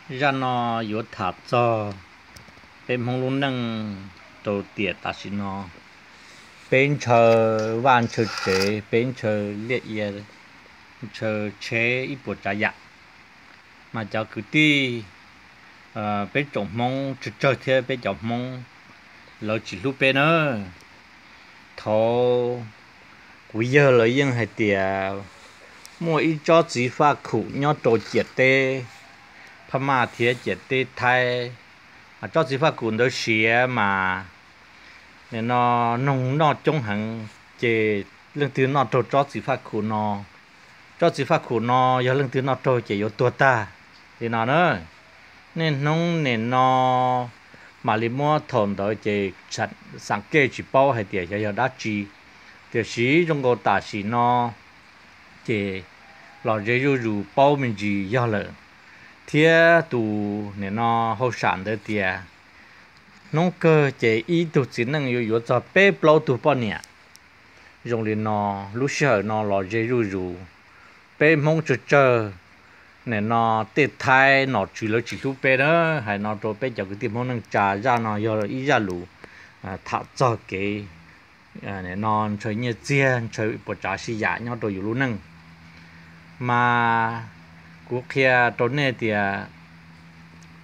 Zaj no yuav tham txog peb Hmoob lub neej rau tiam tam sim no. Peb ntshaw vaj ntshaw tsev, peb ntshaw liaj ia, ntshaw tsheb ib puas tsav yam, mas cov kwv tij, peb tsoom Hmoob tsawg tsawg thiab peb cov Hmoob, lawv tsis hlub peb na. Thaum kuv yawg lawv yeej hais tias muaj ib tsob txiv faj khum nyob rau ciam teb Phab Maj thiab ciam teb Thaib. Tsob txiv faj khum ntawd siav mas nim no noog noj coob heev, ces leej twg noj raug tsob txiv faj khum no, tsob txiv faj khum no yog leej twg noj raug ces yuav tuag tag li no na. Niaj hnub nim no mam li muab thaum ntawd ces xam kej tsis paub hais tias xyov yog dab tsi, tiam sis zoo nkaus tam sim no ces los ze zuj zus paub me ntsis yog lawm, thiab tus nim no hauj sam ntawd tias hnub kawg ces ib tug txiv neej yuav yuav txog peb plaub tug poj niam. Zoo li no, lub sij hawm no los ze zuj zus, peb Hmoob tsawg tsawg, nim no tej Thaib nom tswv lawv tsis hlub peb na. Hais no rau peb cov kwv tij Hmoob neej tsa, zaj no yog ib zaj lus tham txog kev nim no ntshaw nyiaj txiag, ntshaw puas tsav si yam nyob rau yus lub neej. Mas kuv qhia rau nej tias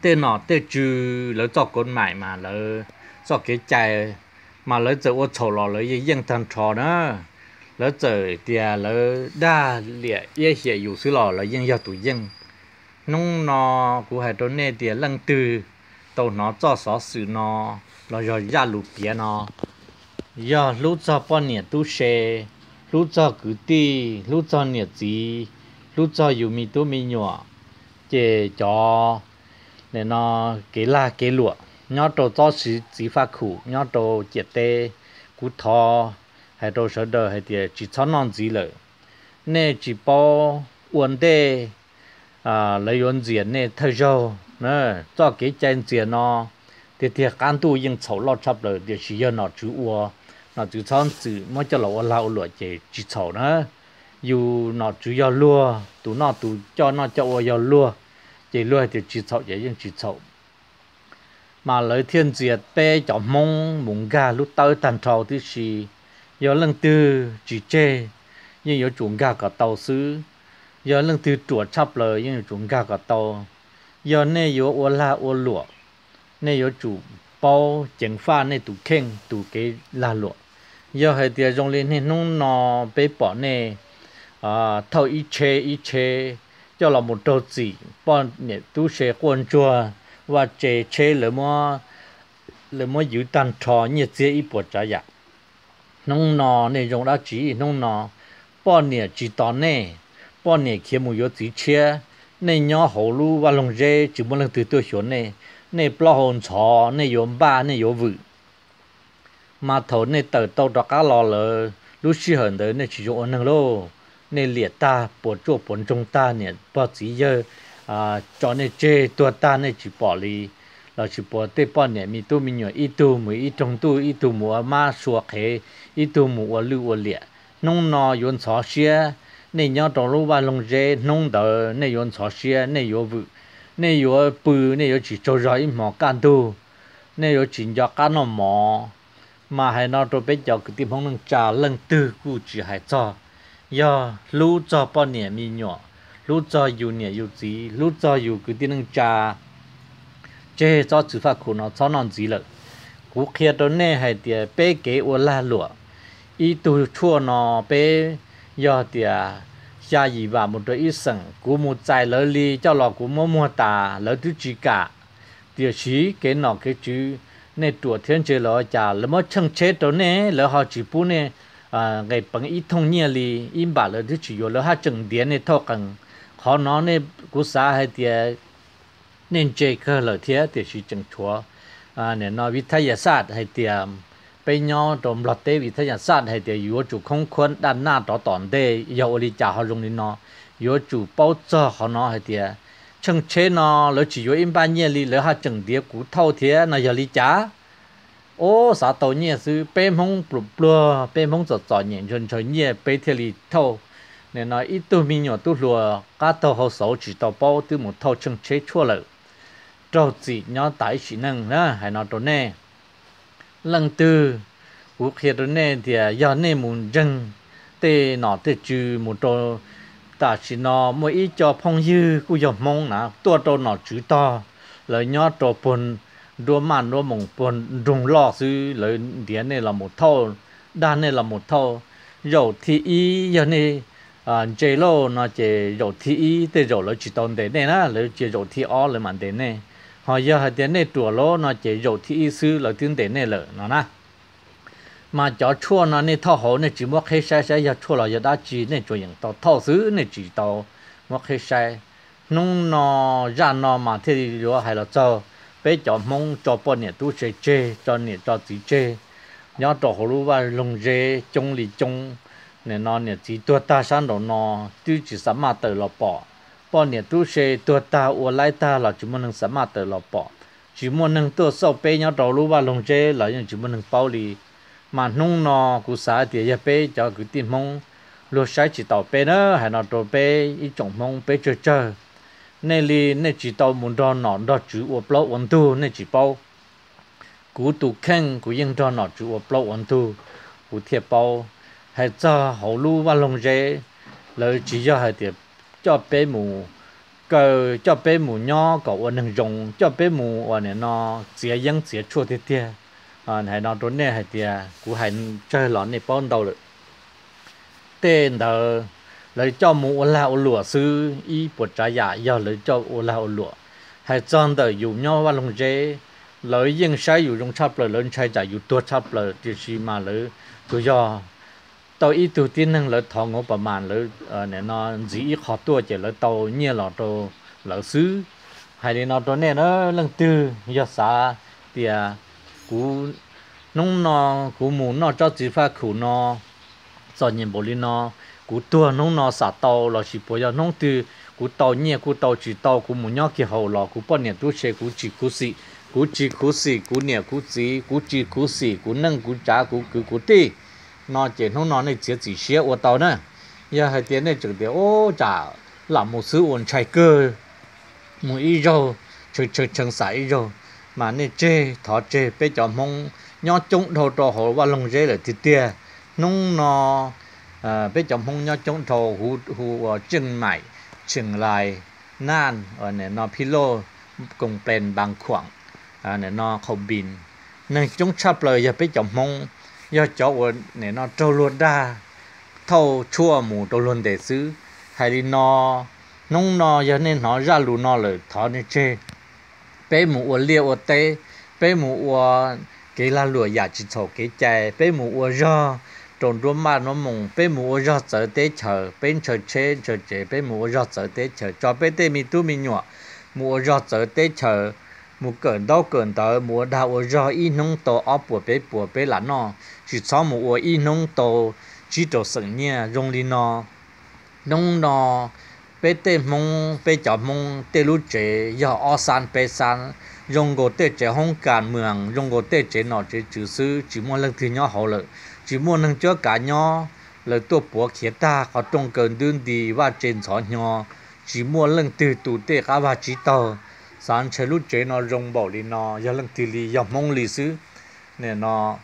tej nom tej tswv lawv txoj kov maim mas lawv txoj kev cai mas lawv txawm ua txhaum los lawv yeej yeej tag nrho na. Lawv txawm tias lawv dag liam iab hiam yus xwb los lawv yeej yog tus yeej. Hnub no kuv hais rau nej tias leej twg tau hnov txoj xov xwm no los yog zaj lus piav no, yog hlub txog poj niam tub se, hlub txog kwv tij, hlub txog niam txiv, hlub txog yus me tub me nyuam, ces cov nim no kev lag kev luam nyob rau tsob txiv faj khum nyob rau ciam teb, kuv thov hais rau sawv daws hais tias tsis txhob noj ntxiv lawm. Nej tsis paub ua ntej lawv yuav ntxias nej thawj zaug. Txoj kev cai ntxias no tiag tiag qab ntuj yeej txhaum loj tshaj plaws, tiam sis yog nom tswv ua, nom tswv txhob txwm muab coj los ua lag ua luam ces tsis txhaum na. Yus nom tswv yog luag, tus noj tus coj noj coj ua yog luag, ces luag hais tias tsis txhaum ces yeej tsis txhaum. Mas lawv thiaj ntxias peb cov Hmoob mus nkag lub tawb tag nrho tib si. Yog leej twg tsis tseg, yeej yuav tsum nkag kom tau xwb. Yog leej twg ruam tshaj plaws yeej yuav tsum nkag kom tau. Yog nej yuav ua lag ua luam, nej yuav tsum paub ceev faj nej tus kheej tus kev lag luam. Yog hais tias zoo li niaj hnub no peb pom nej thauj ib tsheb ib tsheb coj los mus raug txim, poj niam tub se quaj ntsuag, vaj tse tsheb lawv muab ywv tag nrho nyiaj txiag ib puas tsav yam. Hnub no nej zoo dab tsi? Hnub no poj niam tsis tos nej, poj niam khiav mus yuav txiv tshiab, nej nyob hauv lub vaj loog zeb tsis muaj leej twg tuaj xyuas nej, nej plaub hau ntxhov, nej yuav npaj nej yuav vwm. Mas thaum nej tawm tau rov qab los lawm, lub sij hawm ntawd nej tsis zoo ua neeg lauj. Nej liam tag, puas tsuaj puas ntsoog tag, niam pog txiv yawg tso nej tseg tuag tag nej tsis pom li, lossis puas tej poj niam me tub me nyuam ib tug mus ib roog ntuj, ib tug mus ua mab sua qhev, ib tug mus ua lwj ua liam. Hnub no yuav ntxhov siab, nej nyob rau lub vaj loog zeb, hnub ntawd nej yuav ntxhov siab, nej yuav vwm, nej yuav pw, nej yuav tsis tsaug zog ib hmos kaj ntug, nej yuav tsis nco qab noj mov. Mas hais no rau peb cov kwv tij Hmoob neej tsa, leej twg kuj tsis hais txog, yog hlub txog poj niam me nyuam, hlub txog yus niam yus txiv, hlub txog yus kwv tij neej tsa, tseg tsob txiv faj khum no txhob noj ntxiv lawm. Kuv qhia rau nej hais tias peb kev ua lag luam, ib tug tshuaj no peb yog tias xya yim vam mus rau ib xeem, kuv mus txais lawv li coj los kuv muab muag tas lawv twb tsis kam. Tiam sis kev nom kev tswv, nej ruam thiab ntse los ua cas, lawv muab tsheej tsheb rau nej lawv ho tsis pub nej nqes peev ib thooj nyiaj li, ib npam lawv twb tsis yuav, lawv haj tseem ntiav nej thauj qees. Qhov no kuv xav hais tias nej ntse kawg lawm thiab, tiam sis tseem tshuav nim no vis thab yas xaj hais tias, peb nyob rau Nplog teb vis thab yas xaj hais tias yuav tsum khoob khuab daj naj rov tom ntej, yog ua li cas ho zoo li no. Yuav tsum paub txog qhov no hais tias tsheej tsheb no lawv tsis yuav ib npaj nyiaj li, lawv haj tseem ntiav kuv thauj thiab no yog li cas. Ub, xav tau nyiaj xwb, peb Hmoob pluag pluag, peb Hmoob txom txom nyem ntshaw ntshaw nyiaj peb thiaj li thauj. Nim no ib tug me nyuam tub hluas qab taug hau xauv tsis tau paub twb mus thauj tsheej tsheb tshuaj lawm. raug txim nyob tas ib sim neej na. Hais no rau nej leej twg, kuv qhia rau nej tias yog nej mus ntseeg tej nom tej tswv mus rau tam sim no muaj ib co phooj ywg kuj yog Hmoob na tuaj rau nom tswv tog, lawv nyob rau puag nruab maj nruab moos puag nroog loj xwb, lawv ntiav nej los mus thauj, dag nej los mus thauj. Zaum thib ib yog nej ntse lauj no ces zaum thib ib tej zaum lawv tsis tau ntes nej na, lawv cia zaum thib ob lawv mam ntes nej. Ho yog hais tias nej ruam lauj no ces zaum thib ib xwb lawv twb ntes nej lawm no na. Mas cov tshuaj no nej thauj hauv nej tsis muab qheb saib saib yog tshuaj los yog dab tsi, nej tsuas yeem tau thauj xwb, nej tsis tau muab qheb saib. Hnub no, zaj no mas thiaj yuav hais los txog peb cov Hmoob tso poj niam tub se tseg, tso niam tso txiv tseg, nyob rau hauv lub vaj loog zeb coob li coob. Nim no niam txiv tuag tag sab nraum no twb tsis xa maj tawm los pom, poj niam tub se tuag tag ua laib tag los tsis muaj neeg xa maj tawm los pom, tsis muaj neeg tuaj xauj peb nyob rau lub vaj loog zeb los yeej tsis muaj neeg paub li. Mas hnub no kuv xav tias yog peb cov kwv tij Hmoob luag saib tsis taus peb na, hais no rau peb ib tsoom Hmoob peb tsawg tsawg. Nej li nej tsis tau mus nrog nom nrog tswv ua plaub ua ntug nej tsis paub. Kuv tus kheej kuv yeej nrog nom tswv ua plaub ua ntug, kuv thiaj paub. Hais txog hauv lub vaj loog zeb, lawv tsis yog hais tias coj peb mus kaw, coj peb mus nyob kom ua neeg zoo, coj peb mus ua nim no txiav yeeb txiav tshuaj tiag tiag. Hais no rau nej hais tias kuv hais tsawg los nej paub ntau lawm. Tej ntawd lawv coj mus ua lag ua luam xwb, ib puas tsav yam yog lawv coj ua lag ua luam. Hais txog ntawm yus nyob vaj loog zeb, lawv yeej saib yus zoo tshaj plaws, lawv ntshai tsam yus tuag tshaj plaws, tiam sis mas lawv tsuas yog tau ib tug tib neeg lawv thov ngov pas mas lawv nim no ntxiv ib qho tuaj ces lawv tau nyiaj los rau lawv xwb. Hais li no rau nej na, leej twg yog xav tias kuv hnub no kuv mus noj tsob txiv faj khum no txom nyem npaum li no, kuv tuag hnub no xam tau lossis puas yog hnub twg kuv tau nyiaj kuj tau tsis tau kuv mus nyob kiag hauv los kuv poj niam tub se kuv tsis khuv xim, kuv tsis khuv xim kuv niam kuv txiv, kuv tsis khuv xim kuv neej kuv tsav kuv kwv kuv tij no ces hnub no nej txiav txim siab ua tau na. Yog hais tias nej tseem tias ub tsam lam mus xwb ua ntshai kawg, mus ib zaug tshee tshee xam ib zaug, mas nej tseg, thov tseg. Peb cov Hmoob nyob coob dhau rau hauv vaj loog zeb lawm tiag tiag. Hnub no peb cov Hmoob nyob coob dhau, hu ua Tseej Maim, Tsheej Lais, Naj, nim no Phij Loj, Koom Plees, Npas Khuam, nim no Qhaus Npis, neeg coob tshaj plaws yog peb cov Hmoob, yog cov uas nim no raug luag dag, thauj tshuaj mus rau luag ntes xwb. Hais li no, hnub no yog nej hnov zaj lus no lawm thov nej tseg. Peb mus ua liaj ua teb, peb mus ua kev lag luam yam tsis txhaum kev cai, peb mus ua zog rau nruab maj nruab moos, peb mus ua zog txawv teb chaws, peb ntshaw tsheb ntshaw tsev, peb mus ua zog txawv teb chaws, tso peb tej me tub me nyuam mus ua zog txawv teb chaws, mus kawm ntaub kawm ntawv, mus ua dag ua zog ib hnub tau ob puas peb puas peb lam noj, tsis txhob mus ua ib hnub tau tsib rau xeem nyiaj zoo li no. Hnub no peb tej Hmoob, peb cov Hmoob tej lub tsev yog ob xab peb xab, zoo nkaus tej tsev hoob kas mws, zoo nkaus tej tsev nom tsev tswv xwb, tsis muaj leej twg nyob hauv lawm, tsis muaj neeg cuab kav nyob. Lawv tuaj puav khiav tag, qhov rooj kaw ntub nti, vaj tse ntxhov hnyo, tsis muaj leej twg tu tej qab vag tsib taug. Xav ntshe lub tsev no zoo npaum li no yog leej twg li, yog Hmoob li xwb. Nim no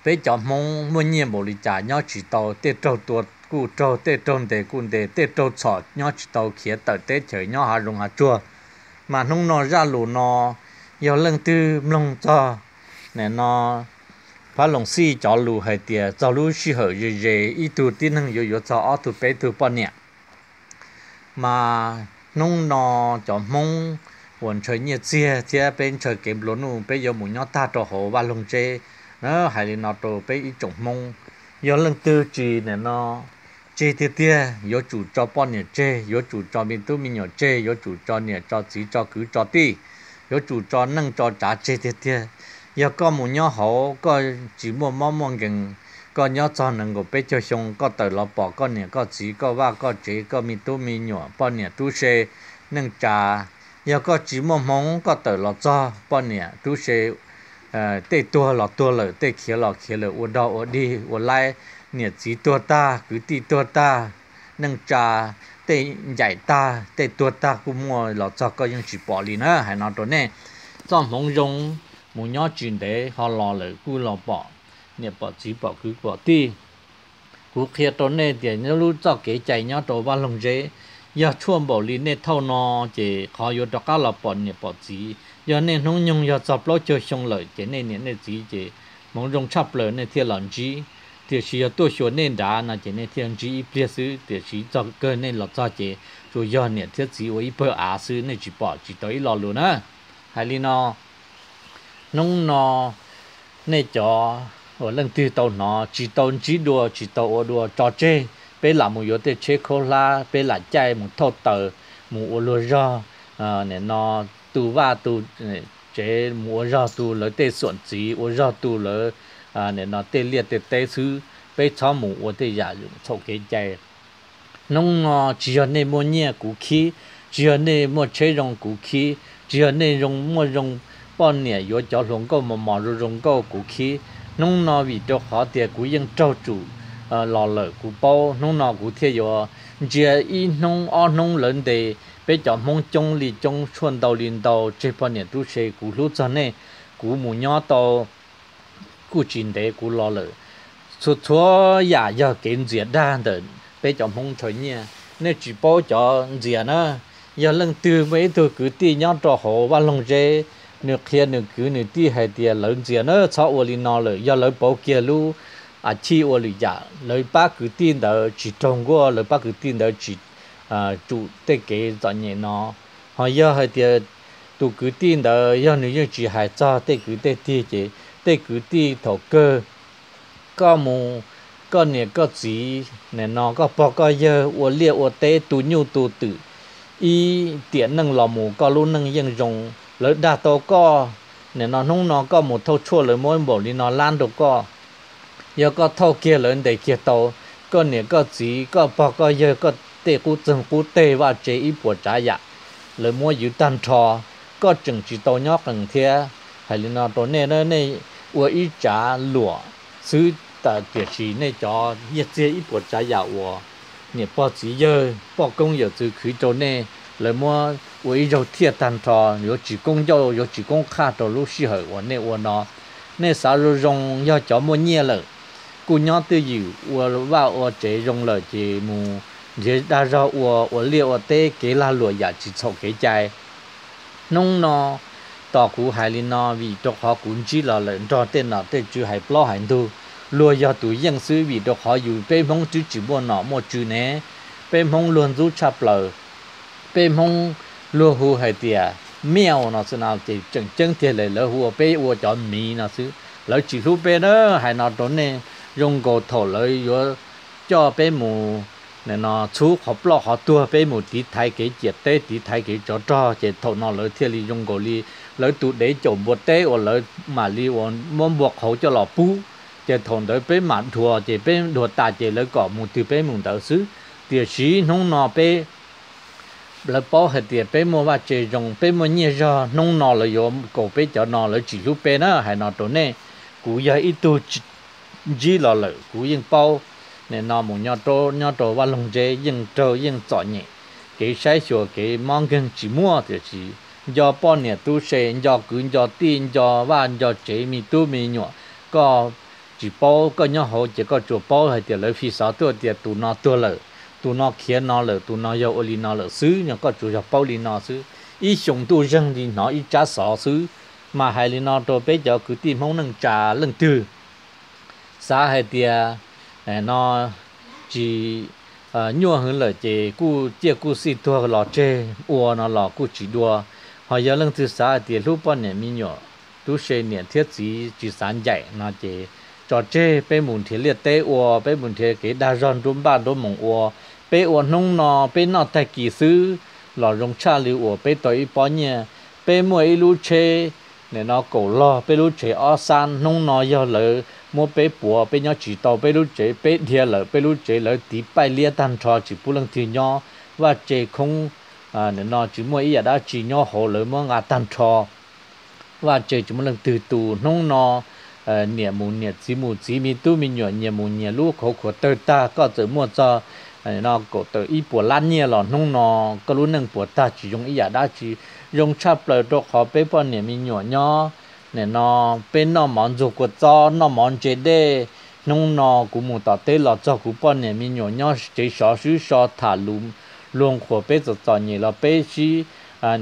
peb cov Hmoob muaj nyiaj npaum li cas nyob tsis tau, tej raug tua kuj raug, tej raug ntes kuj ntes, tej raug txhom nyob tsis tau, khiav tawm teb chaws nyob hav zoov hav tsuag. Mas hnub no zaj lus no yog leej twg mloog txog, nim no Phab Loos Xij cov lus hais tias txog lub sij hawm ze ze ib tug tib neeg yuav yuav txog ob tug peb tug poj niam. Mas hnub no cov Hmoob uas ntshaw nyiaj txiag thiab peb ntshaw kev nplua nuj, peb yuav mus nyob tag rau hauv vaj loog zeb na. Hais li no rau peb ib tsoom Hmoob, yog leej twg tsis nim no tseg tiag tiag, yuav tsum tso poj niam tseg, yuav tsum tso me tub me nyuam tseg, yuav tsum tso niam tso txiv tso kwv tso tij, yuav tsum tso neej tso tsav tseg tiag tiag. Yog koj mus nyob hauv koj tsis muaj mob muaj nkees, koj nyob txog nees nkaum peb caug xyoo koj tawm los pom koj niam koj txiv koj vaj koj tsev koj me tub me nyuam poj niam tub se neej tsa, yog koj tsis muaj hmoov koj tawm los txog poj niam tub se tej tuag los tuag lawm, tej khiav los khiav lawm, ua dog ua dig ua laib, niam txiv tuag tag kwv tij tuag tag, neej tsa tej ncaim tag tej tuag tag kuj muaj los txog koj yeej tsis pom li na. Hais no rau nej, txoj hmoov zoo mus nyob tsis ntev ho los lawm kuj los pom, niam pom txiv pom kwv pom tij. Kuv qhia rau nej tias nyob lub txoj kev cai nyob rau vaj loog zeb, yog tshuaj npaum li nej thauj no ces qhov yuav rov qab los pom niam pom txiv. Yog nej hnub nyoog yog txog plaub caug xyoo lawm ces nej niam nej txiv ces hmoov zoo tshaj plaws nej thiaj los ntsib. Tiam sis yog tuaj xyuas nej nrad no ces nej thiaj ntsib ib pliag xwb, tiam sis txog kawg nej los txog ces tsuas yog niam thiab txiv ua ib pawg av xwb, nej tsis pom tsis tau ib lo lus na. Hais li no, hnub no nej cov uas leej twg tau hnov tsis tau ntsib dua tsis tau ua dua tso tseg, peb lam mus yuav tej tsheb khaub hlab, peb lam caij mus thauj taws, mus ua luag zog, nim no tu vaj tu tsev, mus ua zog tu lawv tej xuam txiv, ua zog tu lawv nim no tej liaj tej teb xwb, peb txhob mus ua tej yam txhaum kev cai. Hnub no tsis yog nej muaj nyiaj kuv khib, tsis yog nej muaj tsheb zoo kuv khib, tsis yog nej zoo muaj zoo poj niam yuav cov hluas nkauj mos mos zoo zoo nkauj kuv khib. Hnub no vim rau qhov tias kuv yeej raug tsum los lawm kuv paub, hnub no kuv thiaj yuav ntsia ib hnub ob hnub lawv ntes peb cov Hmoob coob li coob tshuaj ntau li ntau tseg poj niam tub se. Kuv hlub txog nej, kuv mus nyob tau kuj tsis ntev kuv los lawm. Txhua txhua yam yog kev ntxias dag ntawm peb cov Hmoob ntshaw nyiaj, nej tsis paub cov ntxias na. Yog leej twg muaj ib tug kwv tij nyob rau hauv vaj loog zeb, nws qhia nws kwv nws tij hais tias lawv ntxias na, txhob ua li no lawm, yog lawv pauv kiag lub a chij ua lwm yam, lawv pab kwv tij ntawd tsis raug nkuaj, lawv pab kwv tij ntawd tsis tsum tej kev txom nyem no. Ho yog hais tias tus kwv tij ntawd yog nws yeej tsis hais txog tej kwv tej tij ces tej kwv tij thaum kawg koj mus, koj niam koj txiv nim no koj pog koj yawg ua liaj ua teb tu nyuj tu twm ib tiam neej los mus koj lub neej yeej zoo, lawv dag tau koj. Nim no hnub no koj mus thauj tshuaj lawv muab npaum li no lab rau koj. Yog koj thauj kiag lawv ntes kiag tau, koj niam koj txiv koj pog koj yawg koj tej qub txeeg qub teg vaj tse ib puas tsav yam lawv muab ywj tag nrho, koj tseem tsis tau nyob qees thiab. Hais li no rau nej, nej ua ib tsav luam xwb, tiam sis nej cov nyiaj txiag ib puas tsav yam uas niam pog txiv yawg poj koob yawm txwv khwv rau nej, lawv muab ua ib zaug thiaj tag nrho, yuav tsis koob ncauj yuav tsis koob qhaj rau lub sij hawm uas nej ua no. Nej xav zoo zoo, yog cov muaj nyiaj lawm, kuj nyob twj ywm ua vaj ua tsev zoo lawm ces mus nrhiav dag zog ua, ua liaj ua teb kev lag luam yam tsis txhaum kev cai. Hnub no tos kuv hais li no vim rau qhov kuv ntsib los lawm nrog tej nom tej tswv hais plaub hais ntug, luag yog tus yeej xwb vim rau qhov yus peb Hmoob twb tsis muaj nom muaj tswv ne, peb Hmoob luag ntxub tshaj plaws. Peb Hmoob luag hu hais tias miaj no xwb no ces tseem ceeb tiag li, lawv hu ua peb ua cov miv no xwb, lawv tsis hlub peb na. Hais no rau nej, zoo nkaus thaum lawv yuav coj peb mus nim no txhub qhov ploj qhov tuag, peb mus tiv thaiv kev ciam teb tiv thaiv kev tsov rog ces thaum no lawv thiaj li zoo nkaus li lawv tus dev caum npua teb uas lawv mam li uas muab npua qhauv coj los pub, ces thaum ntawd peb mam dhuas ces peb dhuas tas ces lawv kom mus twg peb mus ntawd xwb. Tiam sis hnub no peb lawv paub hais tias peb muaj vaj tse zoo, peb muaj nyiaj zog, hnub no lawv yuav kaus peb cov no, lawv tsis hlub peb na. Hais no rau nej, kuv yog ib tug ntsib los lawm kuv yeej paub. Nim no mus nyob rau vaj loog zeb yeej raug yeej txom nyem, kev saib xyuas kev mob nkeeg tsis muaj, tiam sis nco poj niam tub se, nco kwv nco tij, nco vaj nco tsev, me tub me nyuam, koj tsis paub, koj nyob hauv ces koj tsuas paub hais tias lawv fi xov tuaj tias tus no tuag lawm, tus no khiav no lawm, tus no yog ua li no lawm xwb, yog koj tsuas yog paub li no xwb. Ib xyoo ntuj zeeg li hnov ib tsab xov xwb. Mas hais li no rau peb cov kwv tij Hmoob neej tsa, leej twg xav hais tias no tsis nyuaj heev lawm ces kuj ciaj kuj xij tuag los tseg ua no los kuj tsis dua. Ho yog leej twg xav hais tias hlub poj niam me nyuam, tub se niam thiab txiv tsis xav ncaim no ces tso tseg, peb mus nrhiav liaj teb ua, peb mus nrhiav kev dag zog nruab npaj nruab moos ua. Peb ua hnub no peb noj tag kis xwb los zoo tshaj li uas peb tau ib pob nyiaj. Peb muaj ib lub tsheb nim no kaum log, peb lub tsev ob xab, hnub no yog lawv muab peb puav, peb nyob tsis tau, peb lub tsev peb dhia lawm, peb lub tsev lawv tiv paij liab tag nrho tsis pub leej twg nyob, vaj tse khoob, nim no tsis muaj ib yam dab tsi nyob hauv, lawv muab nqa tag nrho. Vaj tse tsis muaj leej twg tu. Hnub no niam mus niam, txiv mus txiv, me tub me nyuam nyias mus nyias lub, khauv khuav tawg tag, koj txawm muaj txog kaum tawm ib puas lab nyiaj los hnub no koj lub neej puas tag tsis zoo ib yam dab tsi. Zoo tshaj plaws rau qhov peb poj niam me nyuam nyob, nim no peb noj mov ntxuag kua txob noj mov ntse dej. Hnub no kuv mus tom teb los txog kuv poj niam me nyuam nyob tsev sov swb so tham lus luag qhuas peb txom txom nyem los peb sib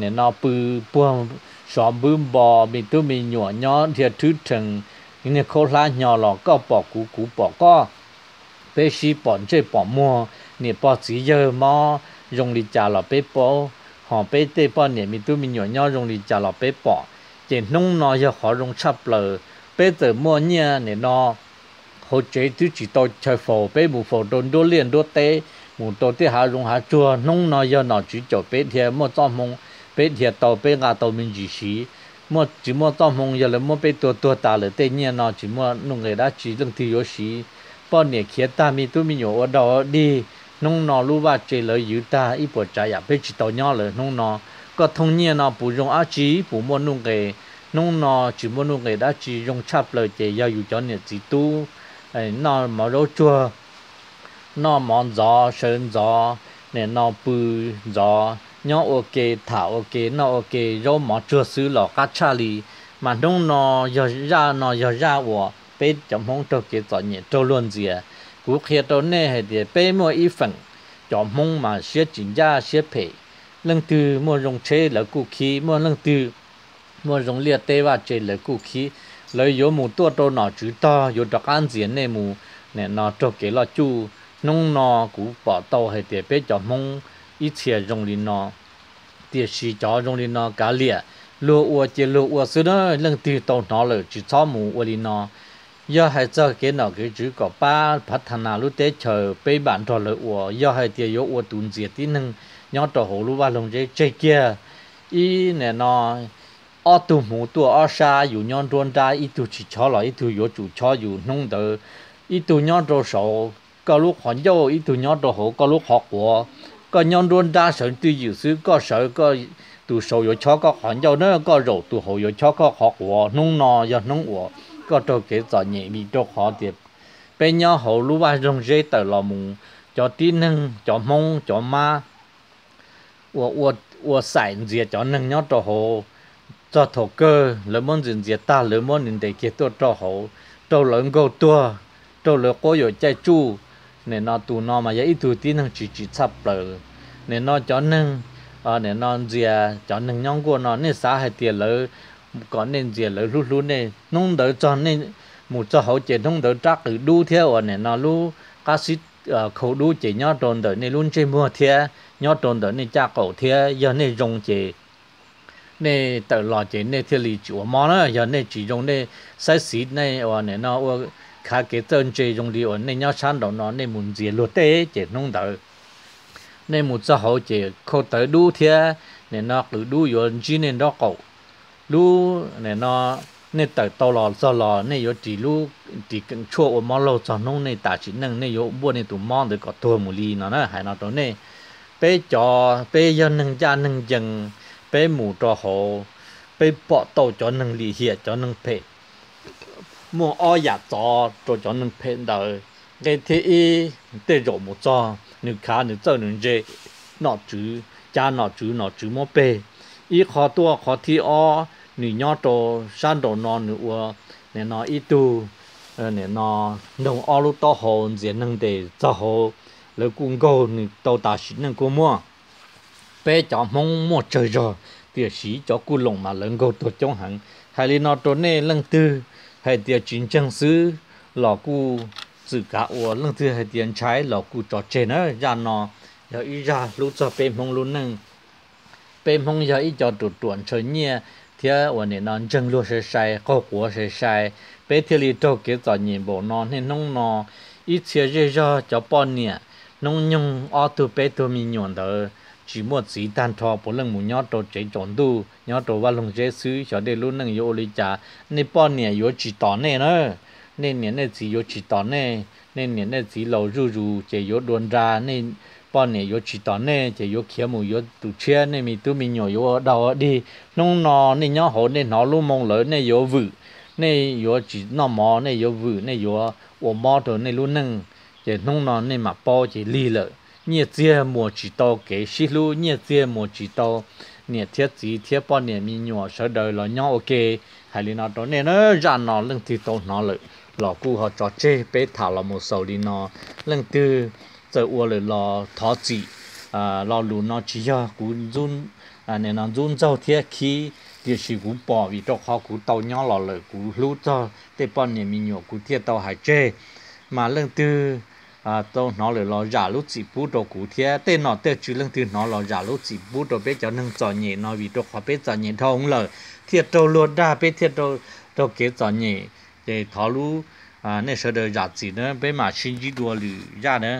nim no pw puag sov npwb npo, me tub me nyuam nyob dhia thwb rhees, niag khaub hlab hnyo los koj pom kuv kuv pom koj, peb sib pom ntsej pom muag, niam pog txiv yawg mob zoo li cas los peb paub, ho peb tej poj niam me tub me nyuam nyob zoo li cas los peb pom. Ces hnub no yog qhov zoo tshaj plaws, peb txawm muaj nyiaj nim no hauv tsev twb tsis tau chaw faus, peb mus faus rau nruab liaj nruab teb, mus rau tej hav zoov hav tsuag. Hnub no yog nom tswv caum peb dhia muaj txoj hmoo, peb dhia tau peb nqa tau me ntsis siv. Muaj tsis muaj txoj hmoo, yog lawv muab peb tua tuag tas lawm tej nyiaj no tsis muaj nuj nqes dab tsi leej twg yuav siv. Poj niam khiav tag me tub me nyuam ua dau dig, hnub no lub vaj tse lawv ywv tag ib puas tsav yam peb tsis tau nyob lawm. Hnub no koj thooj nyiaj no puas zoo dab tsi, puas muaj nuj nqes? Hnub no tsis muaj nuj nqes dab tsi. Zoo tshaj plaws ces yog yus cov niam txiv tub noj mov zaub tsuag, noj mov ntxov sawv ntxov, nim no pw ntxov, nyob ua ke tham ua ke noj ua ke, zaub mov tsuag xwb los qab tshaj li. Mas hnub no yog zaj no yog zaj uas peb cov Hmoob raug kev txom nyem raug luag ntxias. Kuv qhia rau nej hais tias peb muaj ib feem cov Hmoob mas siab tsis ncaj siab phem. Leej twg muaj zoo tsheb lawv kuj khib, muaj leej twg muaj zoo liaj teb vaj tse lawv kuj khib. Lawv yuav mus tuaj rau nom tswv tog yuav rov qab ntxias nej mus, nim no raug kev loj cuj. Hnub no kuv pom tau hais tias peb cov Hmoob ib txhia zoo li no, tiam sis cov zoo li no kav liam, luag ua cia luag ua xwb na. Leej twg tau hnov lawm tsis txhob mus ua li no. Yog hais txog kev nom kev tswv kom pab phav tha nas lub teb chaws, peb npam nrog lawv ua. Yog hais tias yuav ua tus ntxias tib neeg nyob rau hauv lub vaj loog zeb, tseg kiag. Ib nim no ob tug hmuv tuaj ob sab, yus nyob nruab nrab, ib tug tsis chob los ib tug yuav tsum chob yus. Hnub ntawd ib tug nyob rau saud koj lub qhov ncauj, ib tug nyob rau hauv koj lub qhov quav. Koj nyob nruab nrab sawv twj ywm xwb, koj sawv koj, tus saud yuav chob koj qhov ncauj na, koj zaum tus hauv yuav chob koj qhov quav. Hnub no yog hnub uas koj raug kev txom nyem vim rau qhov tias peb nyob hauv lub vaj loog zeb tawm los mus, cov tib neeg, cov Hmoob, cov mab uas ua xaim ntxias cov neeg nyob rau hauv. Txog thaum kawg lawv muab ntxias ntxias tag, lawv muab nws ntes kiag tuaj rau hauv, raug lawv nkaug tuag, raug lawv quab yuam caij tsuj. Nim no tus no mas yog ib tug tib neeg tsis tsim txhaj plaws. Nim no cov neeg, nim no ntxias cov neeg nyob nkuaj no, nej xav hais tias lawv, kom nej ntxias lawv hlub hlub nej, hnub ntawd txog nej mus txog hauv ces hnub ntawd rab qws dub thiab uas nim no lub qab xib khau dub ces nyob rau ntawm nej lub ntsej muag thiab nyob rau ntawm nej caj qaum thiab. Yog nej zoo ces nej tawm los ces nej thiaj li tsis ua mob na. Yog nej tsis zoo, nej saib xis nej uas nim no ua khav kev txawj ntse zoo li uas nej nyob sab nraum no, nej mus ntxias luag tej ces hnub ntawd nej mus txog hauv ces khau tawv dub thiab nim no qws dub yuav ntsib nej nraub qaum. Lub nim no nej tawm tau los txog los nej yuav ris lub, ris keem tshuaj ua mob laug txog hnub nej tas sim neej, nej yuav npuaj nej tus mob ntawd kom tuag mus li no na. Hais no rau nej, peb cov, peb yog neeg ncaj neeg ncees, peb mus rau hauv, peb pom tau cov neeg lim hiam cov neeg phem. Muaj ob yam txov rau cov neeg phem ntawd. Nqe thib ib, tej zaum mus txog nws khav nws txawj nws ntse nom tswv, cav nom tswv, nom tswv muab peg. Ib qho tuaj, qhov thib ob, nws nyob rau sab nraum no nws ua nim no ib tug nim no nroog ob lub taub hau ntxias neeg ntes txog hauv, lawv kuj nkaug nws tau tas sim neej kuj muaj. Peb cov Hmoob muaj tsawg zog, tiam sis cov kuj loos mas lawv nkaug tuag coob heev. Hais li no rau nej, leej twg hais tias tsis ntseeg xwb los kuj txwm kav ua, leej twg hais tias ntshai los kuj tso tseg na. Zaj no yog ib zaj hlub txog peb Hmoob lub neej. Peb Hmoob yog ib co ruam ruam ntshaw nyiaj thiab uas nim no ntseeg luag sai sai, qaug quav sai sai, peb thiaj li raug kev txom nyem npaum no. Niaj hnub no ib txhia zej zog cov poj niam hnub nyoog ob tug peb tug me nyuam ntawd tsis muaj txiv tag nrho, puav leej mus nyob rau tsev tsaus ntuj, nyob rau vaj loog zeb xwb. Xyov nej lub neej yuav ua li cas, nej poj niam yuav tsis tos nej na. Nej niam nej txiv yuav tsis tos nej, nej niam nej txiv laus zuj zus ces yuav dua nra, nej poj niam yuav tsis tos nej ces yuav khiav mus yuav tus tshiab, nej me tub me nyuam yuav ua dog ua dig. Hnub no nej nyob hauv nej hnov lub moo lawv, nej yuav vwm, nej yuav tsis noj mov, nej yuav vwm, nej yuav ua mob rau nej lub neej. Ces hnub no nej mam paub ces lig lawm. nyiaj txiag muas tsis tau kev sib hlub, nyiaj txiag muas tsis tau niam thiab txiv thiab poj niam me nyuam sawv daws los nyob ua ke. Hais li no rau nej na, zaj no leej twg tau hnov lawm los kuj ho tso tseg, peb tham los mus xaus li no. Leej twg txawm ua lawm los thov txim. Lo lus no tsis yog kuv ntxub ntxaug thiab khib, tiam sis kuv pom vim rau qhov kuv tau nyob los lawm, kuv hlub txog tej poj niam me nyuam kuv thiaj tau hais tseg. Mas leej twg tau hnov lawm los zam lub txim pub rau kuv thiab. Tej nom tej tswv leej twg hnov los zam lub txim pub rau peb cov neeg txom nyem no, vim rau qhov peb txom nyem dhau lawm thiaj raug luag dag, peb thiaj raug kev txom nyem. Ces thov lub, nej sawv daws zam txim na, peb mam sib ntsib dua lwm zaj na.